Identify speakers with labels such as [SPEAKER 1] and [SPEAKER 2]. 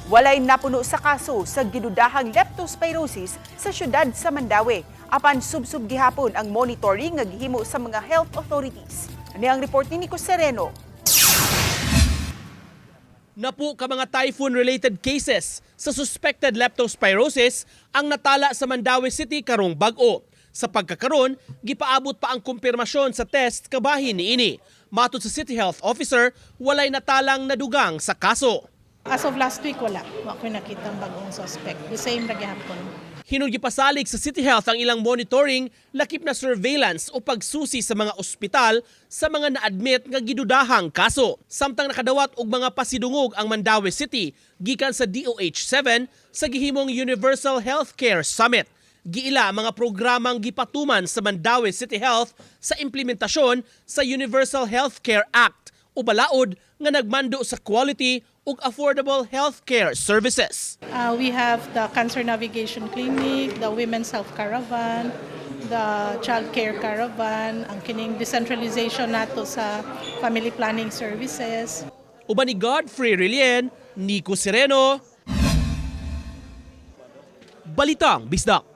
[SPEAKER 1] Walay napuno sa kaso sa gidudahang leptospirosis sa syudad sa Mandaue. Apan subsub gihapon ang monitoring nga gihimo sa mga health authorities. Ani ang report ni Nico Sereno.
[SPEAKER 2] Napu ka mga typhoon-related cases sa suspected leptospirosis ang natala sa Mandaue City karong bag-o. Sa pagkakaron, gipaabot pa ang kumpirmasyon sa test kabahin niini. Matod sa City Health Officer, walay natalang nadugang sa kaso.
[SPEAKER 3] As of last week, wala. Wa ko'y nakita ang bagong suspect. The same ra gihapon.
[SPEAKER 2] Hinungdan gipasalig sa City Health ang ilang monitoring, lakip na surveillance o pagsusi sa mga ospital sa mga na-admit nga gidudahang kaso. Samtang nakadawat og mga pasidungog ang Mandaue City gikan sa DOH 7 sa gihimong Universal Healthcare Summit. Giila ang mga programang gipatuman sa Mandaue City Health sa implementasyon sa Universal Healthcare Act o balaod nga nagmando sa quality ug affordable healthcare services.
[SPEAKER 3] We have the Cancer Navigation Clinic, the Women's Health Caravan, the Child Care Caravan, ang kining decentralization nato sa family planning services.
[SPEAKER 2] Uban ni Godfrey Relien, Nico Sereno, Balitang Bisdak.